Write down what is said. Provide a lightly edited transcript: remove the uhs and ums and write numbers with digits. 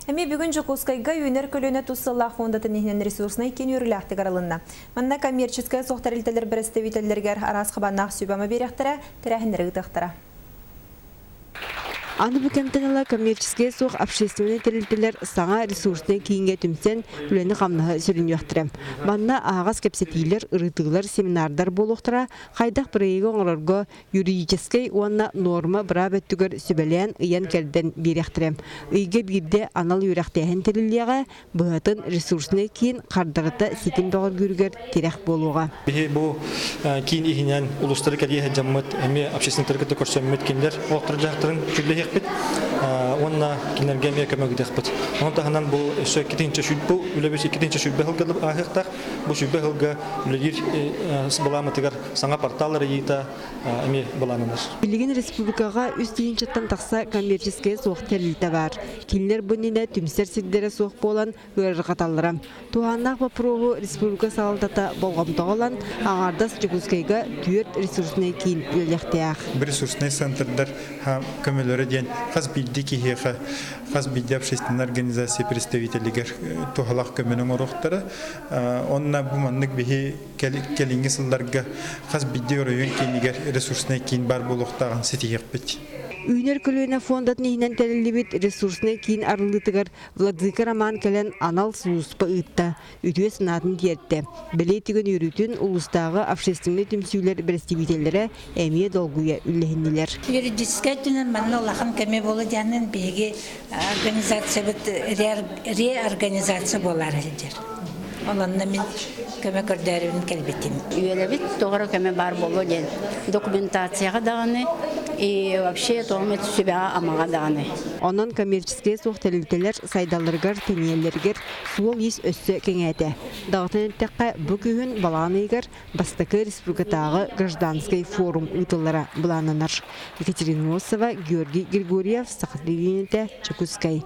Эмиэ бүгүн Дьокуускайга Үүнэр көлүөнэ тус сыллаах фондатын иһинэн ресурснай киин үөрүүлээхтик арылынна. Манна коммерческай суох тэрилтэлэр бэрэстэбиитэллэригэр араас хабааннаах сүбэ-ама биэриэхтэрэ, тэрээһиннэри ыытыахтара. Аны бу кэмтэн ыла коммерческай суох общественнай тэрилтэлэр саҥа ресурснай кииҥҥэ түмсэн үлэни-хамнаһы сүрүннүөхтэрэ. Манна аһаҕас кэпсэтиилэр, ырытыылар, семинардар буолуохтара, хайдах бырайыагы оҥорорго юридическай уонна нуорма быраап өттүгэр сүбэлээн ыйан-кэрдэн биэриэхтэрэ. Ыйга биирдэ анал үөрэхтээһин тэриллиэҕэ, быһатын ресурснай киин хардарыта ситим бөҕөргүүрүгэр тирэх буолуоҕа. Биһи бу киин иһинэн улуустары кэлиэ сылдьаммыт, эмиэ общественниктары кытта көрсөммүт, кинилэр олохторун-дьаһахтарын дьүүллэһиэхпит уонна кинилэргэ эмиэ көмө ыытыахпыт. Ону таһынан бу өссө 2 бу үлэбит 220 сылга ааһыахтаах. Бу 20 сылга үлэлиир былааммытыгар саҥа портал арыйыыта эмиэ былааннанар. Билигин республикаҕа 3 тыһыынчаттан тахса коммерческай суох тэрилтэ баар. Кинилэр бу иннинэ түмсэр сирдэрэ суох буолан ыарырҕаталлара. Туһааннаах боппуруоһу республика салалтата болҕомтоҕо ылан, аҥаардас Дьокуускайга түөрт ресурснай киин үлэлиэхтээх. Ресурснай центрдар көмөлөрө диэн хас биирдии киһиэхэ, хас биирдии общественнай организация представителигэр туһалаах көмөнү оҥоруохтара. Онно бу маннык биһи кэлиҥҥи сылларга хас биирдии оройуон киинигэр ресурснай киин баар буолуохтааҕын ситиһиэхпит. Үүнэр көлүөнэ фондатын иһинэн тэриллибит ресурснай киин арыллыытыгар Владыка Роман кэлэн анал сулууспа ыытта, үтүө санаатын тиэртэ. Бэлиэ түгэн үөрүүтүн улуустааҕы общественнай түмсүүлэр бэрэстэбиитэллэрэ эмиэ долгуйа үллэһиннилэр. Юридическай өттүнэн манна улахан көмө буолуо диэн биһиги организациябыт реорганизация буолаары сылдьар. Ол онно мин көмө көрдөөрүбүн кэлбитим. Үөрэбит тоҕо көмө баар буолуо диэн документацияҕа даҕаны и вообще тоҕо сүбэҕэ-амаҕа даҕаны. Онон коммерческай суох тэрилтэлэр сайдалларыгар, тэнийэллэригэр суол-иис өссө кэҥээтэ. Даҕатан эттэххэ, бу күһүн балаҕан ыйыгар бастакы республикатааҕы гражданскай форум ыытыллара былааннанар. Екатерина Носова, Георгий Григорьев, Саха телевидениетэ, Чекускай.